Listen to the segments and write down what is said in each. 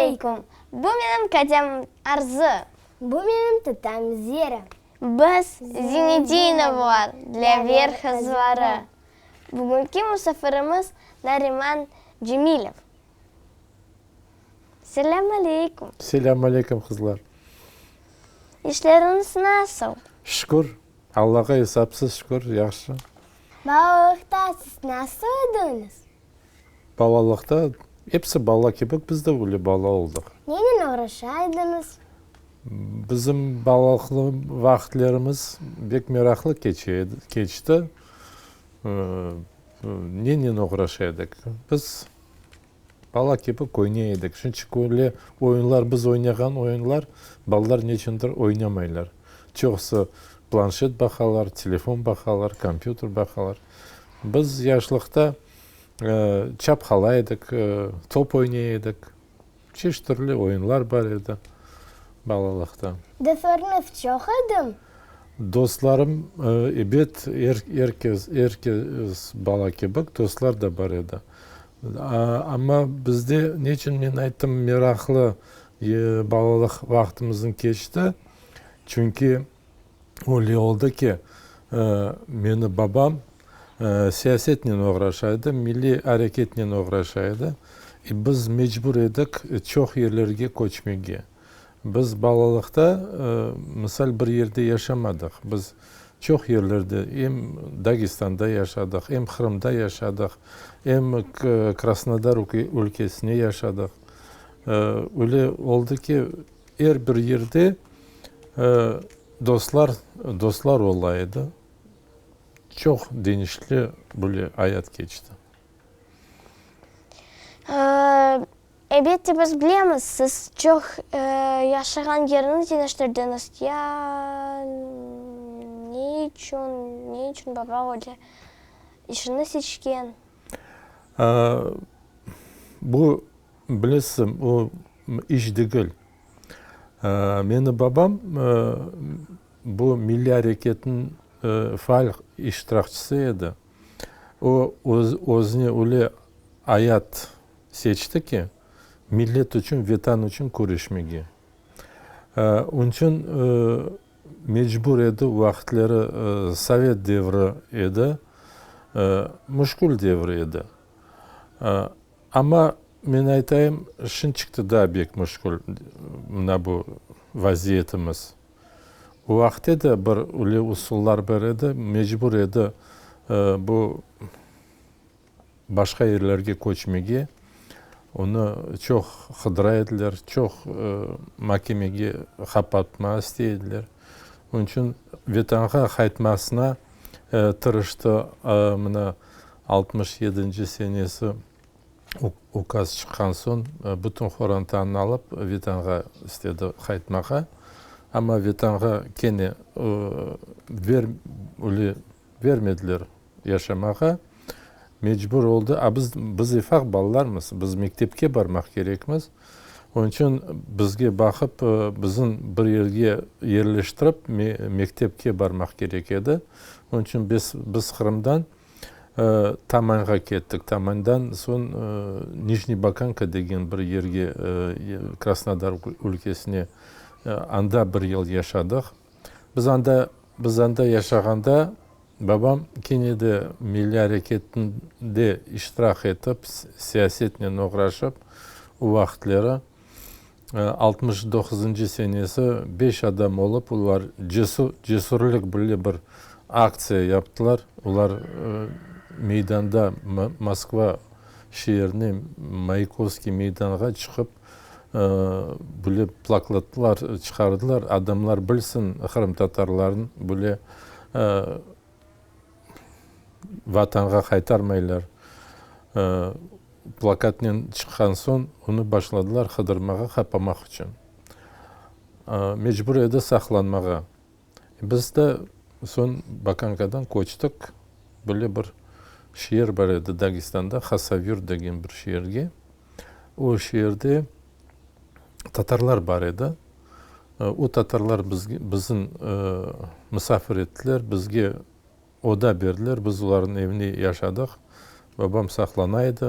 aleyküm! Bu menim katem Arzı. Bu menim tatam Zera. Biz Zinedinovlar, Dlâver qızları. Bugünki musafirimiz Nariman Cemilev. Selâm aleyküm! Selâm aleyküm, qızlar! İşleriñiz nasıl? Şükür, Allağa esapsız şükür, yahşı. Balalıqta siz nasıl ediñiz? Balalıqta episi bala kibi biz de öyle bala oldıq. Nenen oğraşa ediñiz? Bizim balalıqlı vaqıtlarımız bek meraqlı keçe edi, keçti. Nenen oğraşa edik? Biz bala kibi köyney edik. Çünki öyle oyunlar, biz oynağan oyunlar balalar neçündir oynamaylar. Çoqusı planşet baqalar, telefon baqalar, kompyuter baqalar. Biz yaşlıqta çapqalay edik, top oynay edik, çeşit türlü oyunlar bar edi balalıqta. Dostlarıñız çoq edimi? Dostlarım, ebet, er, er kes, er kes bala kibi dostlar da bar edi. Amma bizde, ne içün men ayttım, meraqlı balalıq vaqtımıznıñ keçti, çünki Öyle oldı ki, meni babam siyasetnen oğraşa edi, milliy areketnen oğraşa edi. E biz mecbur edik çoq yerlerge köçmege. Biz balalıqta, misal, bir yerde yaşamadıq. Biz çoq yerlerde, em Dagestanda yaşadıq, em Qırımda yaşadıq, em Krasnodar ülkesine yaşadıq. Öyle oldı ki, Er bir yerde dostlar, dostlar ola edi. Çoq deñişli böyle ayat keçti. Elbette, biz bilemiz, siz çoq yaşağan yerni deñiştirdiñiz. Ya ne içün, ne içün baba öyle işini seçken? Bu Bilesiñ, o iş degil. Meni babam bu milliy areketniñ faal iştirakçısı edi. O, özüne öyle ayat seçti ki, millet içün, Vetan içün küreşmege. Onıñ içün mecbur edi, o vaqıtları sovet devri edi, müşkül devir edi. Amma men aytayım, şinçikti daa bek müşkül mına bu vaziyetimiz. O vaqıtte de bir öyle usullar bar edi, mecbur edi bu başqa yerlerge köçmege. Onı çoq qıdıra ediler, çoq makemege qapatmağa istey ediler. Onıñ içün Vetanğa qaytmasına tırıştı, mına 67-nci senesi ukaz çıqqan soñ, bütün qorantanı alıp, Vetanğa istedi qaytmağa. Amma Vetanğa kene ver, öyle vermediler yaşamağa. Mecbur oldı. A biz, biz ufaq balalarmız, biz mektepke barmaq kerekmiz. Onıñ içün bizge baqıp, bizim bir yerge yerleştirip, mektepke barmaq kerek edi. Onıñ içün biz, biz Qırımdan Tamanğa kettik. Tamandan soñ Nijniy Bakanka degen bir yerge, Krasnodar ülkesine, anda bir yıl yaşadıq. Biz anda, biz anda yaşağanda babam kene de milliy areketinde iştirak etip, siyasetnen oğraşıp, o vaqıtları, 69-ncı senesi beş adam olıp, olar cesur, cesürlik bile bir aktsiya yaptılar. Olar meydanda, Moskva şeerine, Mayakovskiy meydanğa çıqıp, böyle plakatlar çıqardılar, adamlar bilsin, qırımtatarlarnı böyle Vatanğa qaytarmaylar. Plakatnen çıqqan soñ, onı başladılar qıdırmağa, qapamaq içün. Mecbur edi saqlanmağa. Biz de soñ Bakankadan köçtik, böyle bir şeer bar edi Dagestanda, Hasavyurt degen bir şeerge. O şeerde tatarlar bar edi. O tatarlar bizni misafir ettiler, bizge oda berdiler, biz olarnıñ evinde yaşadıq. Babam saqlana edi.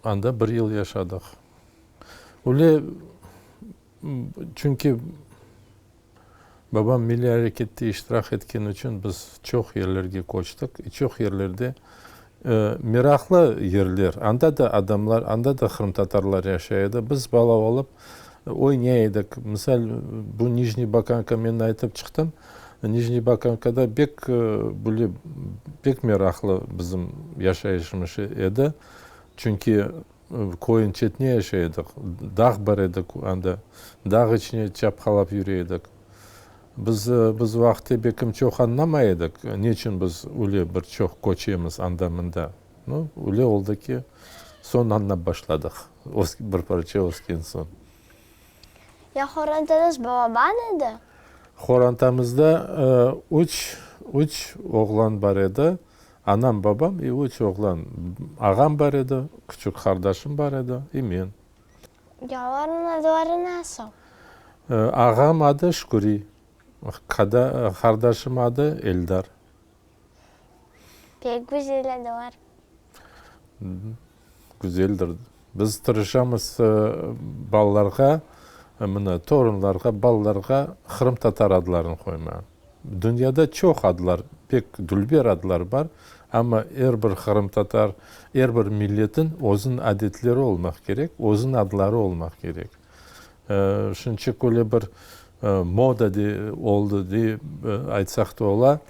Anda bir yıl yaşadıq. Öyle, çünki babam milliy arekette iştirak etkeni içün biz çoq yerlerge köçtik. E, çoq yerlerde meraqlı yerler, anda da adamlar, anda da qırımtatarlar yaşay edi. Biz bala olıp oynay edik. Misal, bu Nijniy Bakanka men aytıp çıqtım. Nijniy Bakankada bek böyle pek meraqlı bizim yaşayışımız edi. Çünki köyün çetine yaşay edik. Dağ bar edi anda. Dağ içine çapqalap yüre edik. Biz, biz o vaqıtte bekim çoq añlamay edik, neçün biz öyle bir çoq köçemiz anda-mında. No, öyle oldı ki, soñ añlap başladıq, bir parça ösken soñ. Ya horantañız balaban edi? Horantamızda üç, üç oğlan bar edi. Anam, babam i üç oğlan. Ağam bar edi, küçük qardaşım bar edi i men. Ya olarnıñ adları nasıl? Ağam adı Şüküri, qardaşım adı Eldar. Pek güzel adılar. Güzeldir. Biz tırışamız balalarğa, mına, torunlarğa, balalarğa qırımtatar adlarını qoymağa. Dünyada çoq adlar, pek dülber adlar bar, amma er bir qırımtatar, er bir milletin özüniñ adetleri olmaq kerek, özüniñ adları olmaq kerek. Şunçıq öyle bir moda de oldı de aytsaq da ola,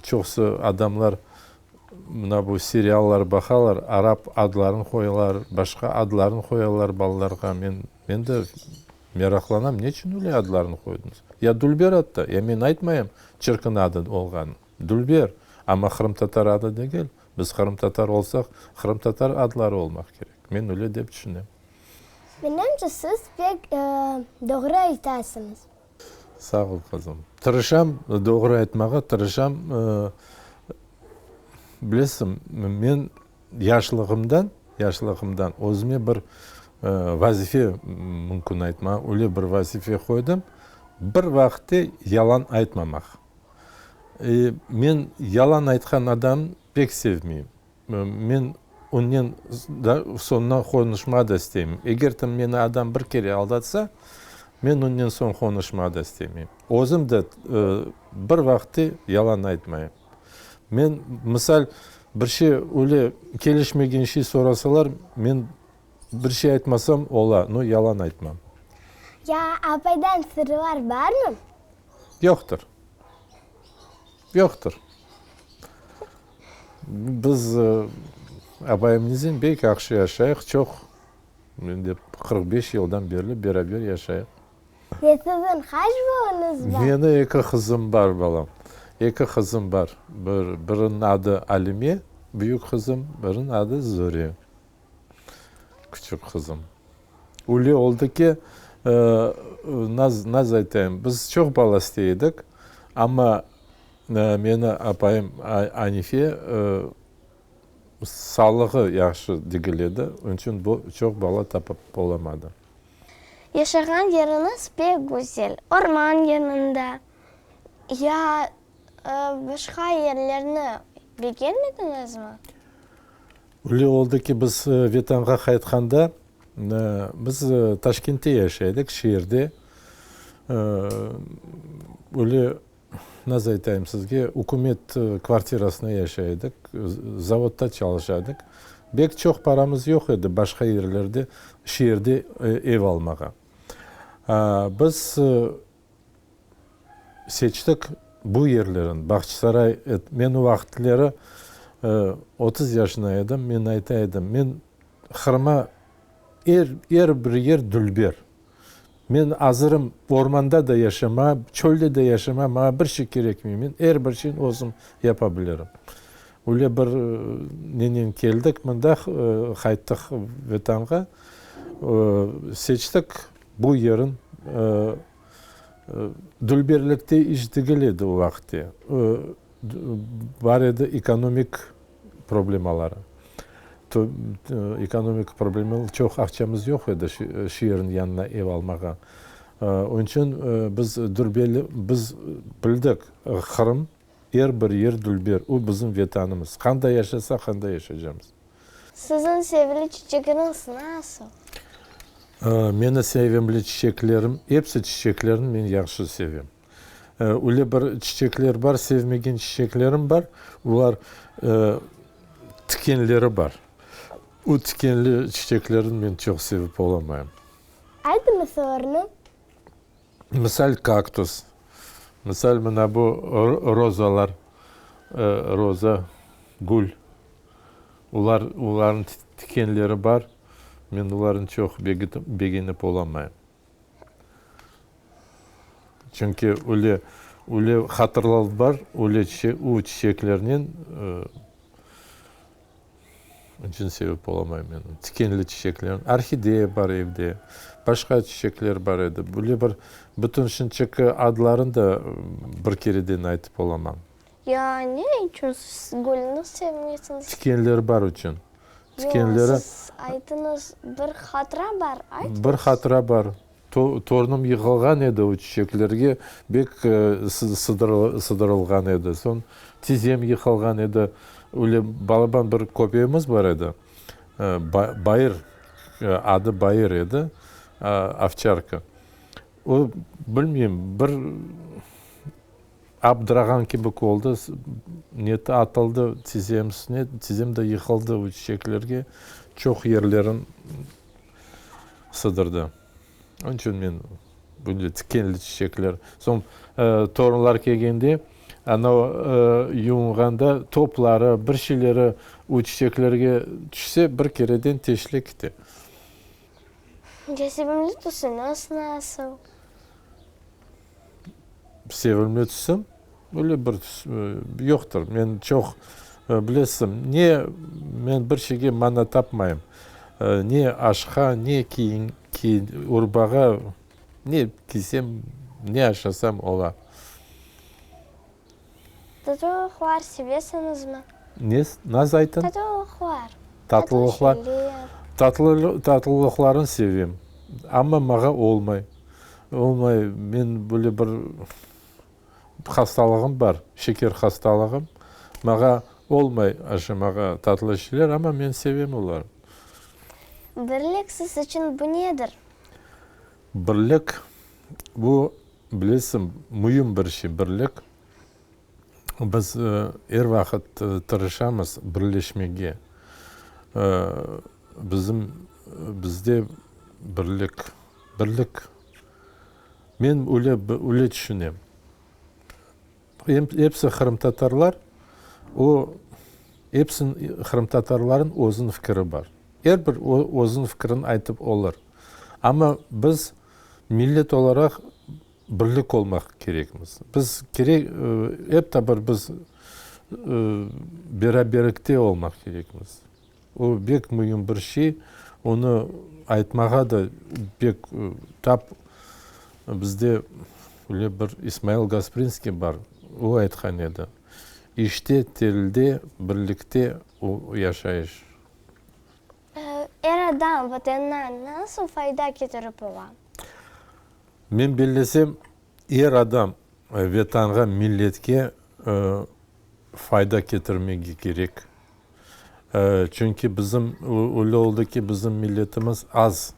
çoqusı adamlar mına bu seriallar baqalar, arap adlarını qoyalar, başqa adlarını qoyalar balalarğa. Men, men de Meraqlanam, neçün öyle adlarını qoydıñız? Ya Dülber atta, ya men aytmayım çirkin adı olğanın. Dülber, amma qırımtatar adı degil. Biz qırımtatar olsaq, qırımtatar adları olmaq kerek. Men öyle dep tüşünem. Menimce, siz pek doğru aytasıñız. Sağ ol, qızım. Tırışam, doğru aytmağa tırışam. Bilesiñ, men Yaşlığımdan, yaşlığımdan özüme bir vazife, mümkün aytma, öyle bir vazife qoydım, bir vaqıtte yalan aytmamaq. Men yalan aytqan adam pek sevmeyim. Men onnen soñuna qonuşmağa da istemeyim. Eger de meni adam bir kere aldatsa, men onnen soñ qonuşmağa da istemeyim. Özüm de bir vaqıtte yalan aytmayım. Men, misal, bir şey öyle kelişmegen şey sorasalar, men bir şey aytmasam, ola, no yalan aytmam. Ya apaydan sırlar barmı? Yoqtır. Yoqtır. Biz apayımnızen pek yahşı yaşayıq, çoq, endi 45 yıldan berli beraber yaşayıq. Ve siziñ qaç balañız bar? Meni eki qızım bar, balam. Eki qızım bar. Bir, biriniñ adı Alime, büyük qızım, biriniñ adı Zore, küçük qızım. Öyle oldı ki, naz, naz aytayım, biz çoq bala istey edik, amma meni apayım Anife sağlığı yahşı degil edi, onıñ içün bu çoq bala tapıp olamadı. Yaşağan yeriñiz pek güzel, orman yanında. Ya başqa yerlerni begenmediñizmi? Öyle oldı ki, biz Vetanğa qaytqanda, biz Taşkentte yaşay edik, şeerde. Öyle, nasıl aytayım sizge, ükümet kvartirasında yaşay edik, zavodda çalışa edik. Bek çoq paramız yoq edi başqa yerlerde, şeerde ev almağa. Biz seçtik bu yerlerin, Bağçasaray, men o vaqıtları 30 yaşında edim, men ayta edim, men Qırıma er, er bir yer dülber. Men azırım ormanda da yaşama, çölde de yaşama, maña bir şey kerekmey, men er bir şeyni özüm yapa bilirim. Öyle bir nenen keldik mında, qayttıq Vetanğa, seçtik bu yerin. Dülberlikte iş degil edi o vaqıtte, bar edi ekonomik problemaları. Ekonomik problemalar, çoq aqçamız yoq edi şeerniñ yanına ev almağa. Onıñ içün biz dürbeli, biz bildik, Qırım er bir yer dülber, o bizim Vetanımız. Qanda yaşasaq, anda yaşaycamız. Siziñ sevimli çiçegiñiz nasıl? Meni sevimli çiçeklerim, episi çiçeklerni men yahşı sevem. Öyle bir çiçekler bar, sevmegen çiçeklerim bar, olar tikenleri bar. O tikenli çiçeklerni men çoq sevip olamayım. Aytıñız olarnı. Misal, kaktus. Misal, mına bu rozalar, roza, gül. Olar, olarnıñ tikenleri bar, men olarnı çoq begenip olamayım. Çünki öyle, öyle hatırlav bar, öyle o çiçeklernen, onıñ içün sevip olamayım men. Tikenli çiçekler, orhideya bar evde, başqa çiçekler bar edi. Böyle bir bütün şimdiki adlarını da bir kereden aytıp olamam. Ya ne içün siz gülni sevmeysiñiz? Tikenleri bar içün. Tikenleri. Yoq, siz aytıñız, bir hatıra bar, aytıñız. Bir hatıra bar. Torunım yığılğan edi o çiçeklerge, bek sıdırılğan edi. Soñ tizem yıqılğan edi. Öyle balaban bir köpegimiz bar edi, Bayır, adı Bayır edi, ovçarka. O, bilmeyim, bir abdırağan kibi oldı, neti atıldı tizem üstüne, tizem de yıqıldı o çiçeklerge, çoq yerlerin sıdırdı. Onıñ içün men böyle tikenli çiçekler. Soñ torunlar kelgende, anau yuvunğanda topları, bir şeyleri o çiçeklerge tüşse, bir kereden teşile kete. Ya sevimli tüsüñiz nasıl? Sevimli tüsüm? Öyle bir tüs yoqtır. Men çoq, bilesiñ, ne men bir şeyge mana tapmayım. Ne aşqa, ne kiyin, urbağa, ne kiysem, ne aşasam ola. Tatlılıqlar sevesiñizmi? Ne, naz aytıñ? Tatlılıqlar. Tatlılıqlar. Tatlı şeyler. Tatlılıqlarnı sevem. Amma maña olmay. Olmay, men böyle bir hastalığım bar, şeker hastalığım. Maña olmay aşamağa tatlı şeyler, amma men sevem olarnı. Birlik siz içün bu nedir? Birlik, bu, bilesiñ, müim bir şey, birlik. Biz er vaqıt tırışamız birleşmege. Bizim, bizde birlik, birlik, men öyle, öyle tüşünem. Episi qırımtatarlar, o, episiniñ, qırımtatarlarnıñ özüniñ fikiri bar. Er bir özüniñ fikirini aytıp olur. Amma biz millet olaraq Birlik olmaq kerekmiz. Biz kerek, ep ta bir biz beraberlikte olmaq kerekmiz. O bek müim bir şey, onı aytmağa da bek tap bizde öyle bir İsmail Gasprinskiy bar, o aytqan edi, İşte tilde, birlikte o yaşayış. Er adam Vatanına nasıl fayda ketirip ola? Men bellesem, er adam Vetanğa, milletke fayda ketirmege kerek. Çünki bizim, öyle oldı ki, bizim milletimiz az.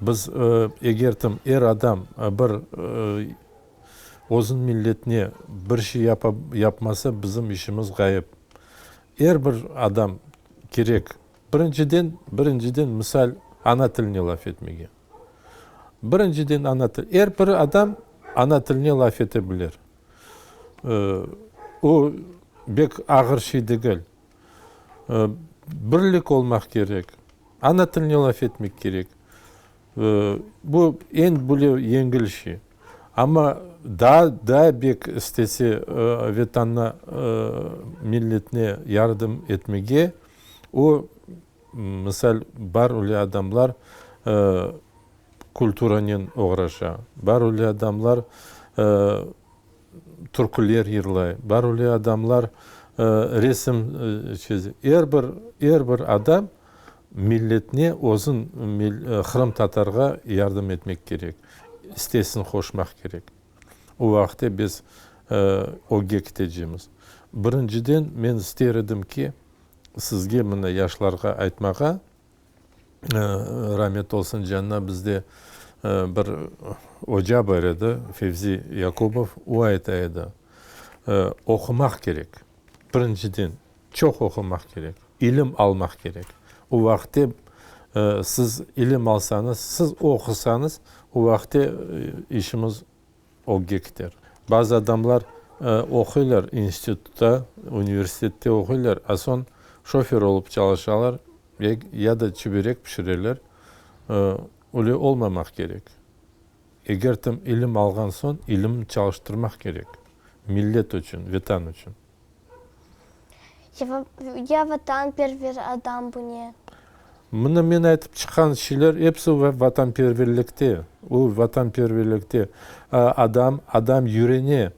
Biz, eger er adam bir özüniñ milletine bir şey yapmasa, bizim işimiz ğayıp. Er bir adam kerek, birinciden, birinciden, misal, ana tiline laf etmege. Birinciden ana til. Er bir adam ana tiline laf ete bilir. O, bek ağır şey degil. Birlik olmaq kerek. Ana tiline laf etmek kerek. Bu eñ böyle yengil şey. Amma daa, daa bek istese Vetanına, milletine yardım etmege, o, Misal, bar öyle adamlar kulturanen oğraşa, bar öyle adamlar türküler yırlay, bar öyle adamlar resim çize. Er bir, er bir adam milletine, özün qırımtatarğa yardım etmek kerek, istesini qoşmaq kerek. O vaqıtte biz ögge ketecemiz. Birinciden, men ister edim ki,. sizge, mına yaşlarğa aytmağa, ramet olsun canına, bizde bir oca bar edi, Fevzi Yakubov, o ayta edi, oqumaq kerek, birinciden, çoq oqumaq kerek, ilim almaq kerek. O vaqıtte siz ilim alsañız, siz oqusañız, o vaqıtte işimiz ögge kiter. Bazı adamlar oquylar institutta, universitette oquylar, a soñ şofer olıp çalışalar ya da çiberek pişireler. Öyle olmamaq kerek. Eger tim ilim alğan soñ, ilimni çalıştırmaq kerek, millet içün, Vetan içün. Ya vatanperver adam bu ne? Mına men aytıp çıqqan şeyler episi vatanperverlikte. O vatanperverlikte. Adam, adam yüreğine,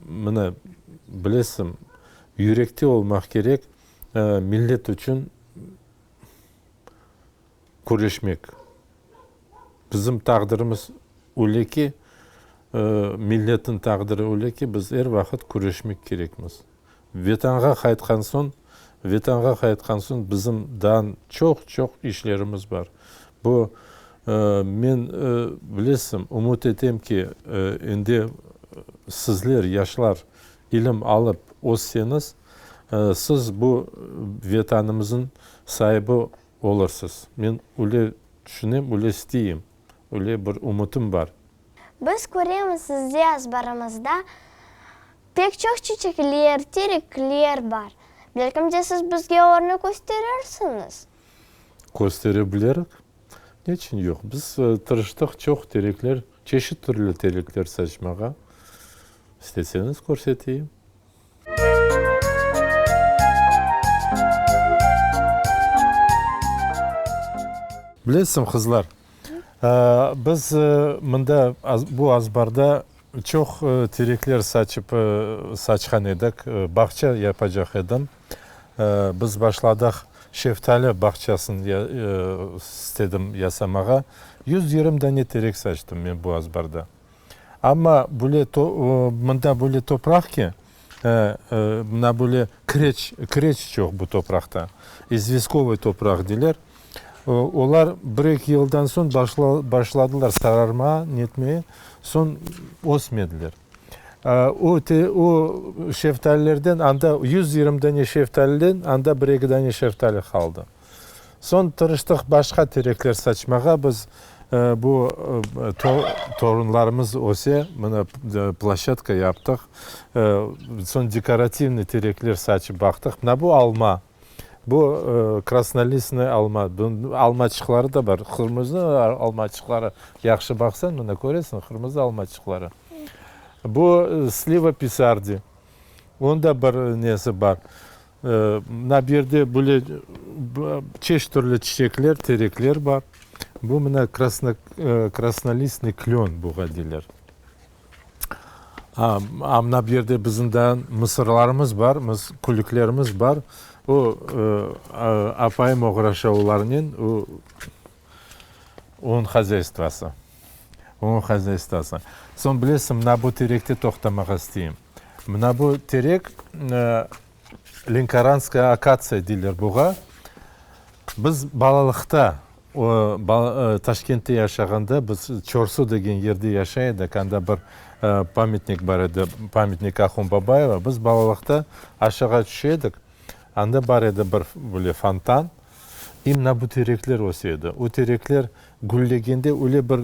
mına, bilesiñ, yürekte olmaq kerek millet içün küreşmek. Bizim taqdirimiz öyle ki, milletniñ taqdiri öyle ki, biz er vaqıt küreşmek kerekmiz. Vetanğa qaytqan soñ, Vetanğa qaytqan soñ bizim daa çoq-çoq işlerimiz bar. Bu, men, bilesiñ, ümüt etem ki, endi sizler, yaşlar, ilim alıp össeñiz, siz bu Vetanımıznıñ saibi Olursız. Men öyle tüşünem, öyle isteyim, öyle bir ümütim bar. Biz köremiz, sizde azbarımızda pek çoq çiçekler, terekler bar. Belkim de siz bizge olarnı kösterirsiñiz? Köstere bilerik. Neçün yoq? Biz tırıştıq çoq terekler, çeşit türlü terekler saçmağa. İsteseñiz körseteyim. Bilesiñ, qızlar, biz mında, bu azbarda çoq terekler saçıp, saçqan edik, bağça yapacaq edim. Biz başladıq, şeftali bağçasını istedim yasamağa. 120 dane terek saçtım men bu azbarda. Amma böyle mında böyle topraq ki, mına böyle kireç, kireç çoq bu topraqta, izvestkovıy topraq deyler. Olar bir-eki yıldan soñ başladılar sararmağa, netmeye, soñ ösmediler. O, o şeftalilerden anda 120 dane şeftaliden anda bir-eki dane şeftali qaldı. Soñ tırıştıq başqa terekler saçmağa, biz bu torunlarımız öse, mına ploşçadka yaptıq, soñ dekorativnıy terekler saçıp baqtıq. Mına bu alma, bu krasnolistnıy alma, almaçıqları da bar, qırmızı almaçıqları, yahşı baqsañ, mına köresiñ, qırmızı almaçıqları. Bu sliva pisardi, onıñ da bir nesi bar. Mına bu yerde böyle çeşit türlü çiçekler, terekler bar. Bu mına krasnolistnıy klön buğa deyler. A, mına bu yerde bizim daa mısırlarımız bar, külüklerimiz bar. O, apayım oğraşa olarnen, o, onıñ hozaystvası. Onıñ hozaystvası. Soñ, bilesiñ, mına bu terekte toqtamağa isteyim. Mına bu terek, Lenkoranskaya akatsiya deyler buğa. Biz balalıqta, Taşkentte yaşağanda, biz Çorsu degen yerde yaşay edik, anda bir pamyatnik bar edi, pamyatnik Ahun Babayeva. Biz balalıqta aşağı tüşe edik, anda bar edi bir böyle fontan, i mına bu terekler öse edi. O terekler güllegende öyle bir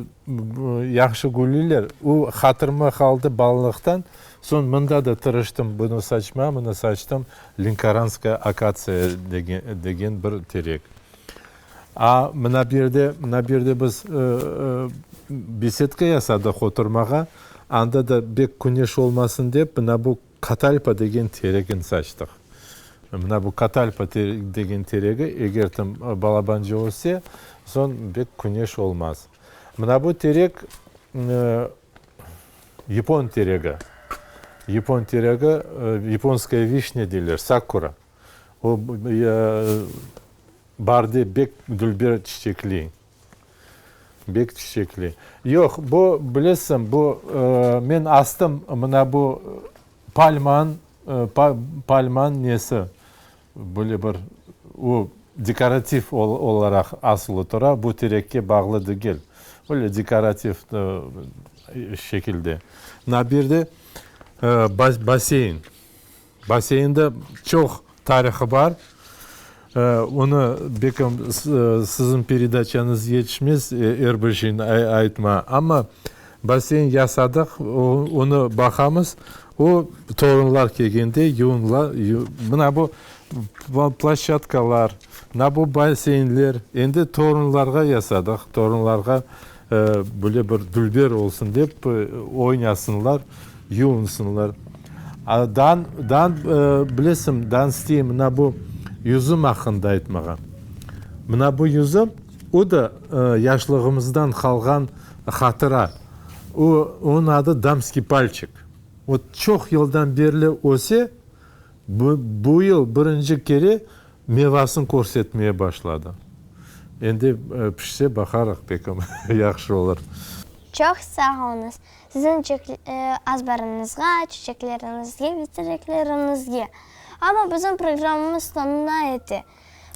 yahşı gülleyler, o hatırıma qaldı balalıqtan. Soñ mında da tırıştım bunı saçmağa, mına saçtım, Lenkoranskaya akatsiya degen bir terek. A, mına bu yerde, mına bu yerde biz besedka yasadıq oturmağa, anda da bek küneş olmasın dep, mına bu katalpa degen teregin saçtıq. Mına bu katalpa degen teregi, eger tam balabanca össe, soñ bek küneş olmaz. Mına bu terek Yapon teregi. Yapon teregi, yaponskaya vişnâ deyler, sakura. O, baarde bek dülber çiçekli. Bek çiçekli. Yoq, bu, bilesiñ, bu, men astım mına bu palmanıñ, palmanıñ nesi? Böyle bir o dekorativ olaraq asılı tura, bu terekke bağlı degil. Öyle dekorativ şekilde. Mına bir de basseyn. Basseynde çoq tarihı bar. Onı belki siziñ peredaçañız yetişmez er bir şeyni aytma. Amma basseyn yasadıq, onı baqamız. O, torunlar kelgende yuvunla, mına bu ploşçadkalar, mına bu basseynler endi torunlarğa yasadıq, torunlarğa böyle bir dülber olsun dep, oynasınlar, yuvunsınlar. Dan, dan, bilesiñ, dan isteyim mına bu yüzüm aqqında aytmağa. Mına bu yüzüm, o da yaşlığımızdan qalğan hatıra. O, onıñ adı Damskiy palçik. O çoq yıldan berli öse, bu, bu yıl birinci kere mevasını körsetmeye başladı. Endi pişse baqarıq, belki yahşı olur. Çoq sağ oluñız. Siziñ azbarıñızğa, çiçekleriñizge ve terekleriñizge. Amma bizim programmamız soñuna yete.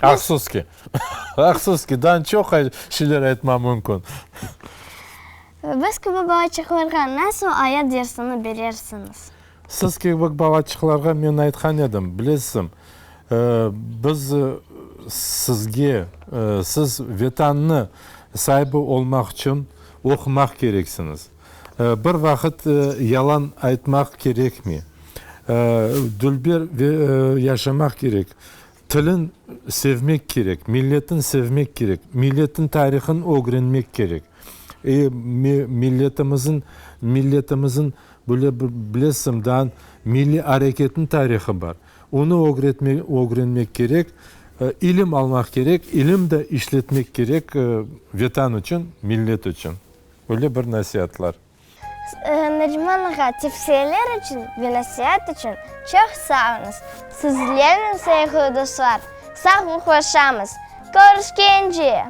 Aqsız ki. Aqsız ki. Daa çoq şeyler aytma mümkün. Biz kibi balaçıqlarğa nasıl ayat dersini berersiñiz? Siz kibi balaçıqlarğa men aytqan edim, bilesiñ, biz sizge, siz Vetannı saibi olmaq içün oqumaq kereksiñiz. Bir vaqıt yalan aytmaq kerekmey. Dülber yaşamaq kerek. Tilin sevmek kerek, milletin sevmek kerek, milletin tarihın ögrenmek kerek. E, milletimizin, milletimizin, böyle bilesiñ, daa milliy areketin tarihı bar. Onı ögretmek, ögrenmek kerek, ilim almaq kerek, ilim de işletmek kerek Vetan içün, millet içün. Öyle bir nasiatlar. Nariman ağa, tevsiyeler içün ve nasiat içün çoq sağ oluñız. Sizlernen, sayğılı dostlar, sağlıqlaşamız. Körüşkence!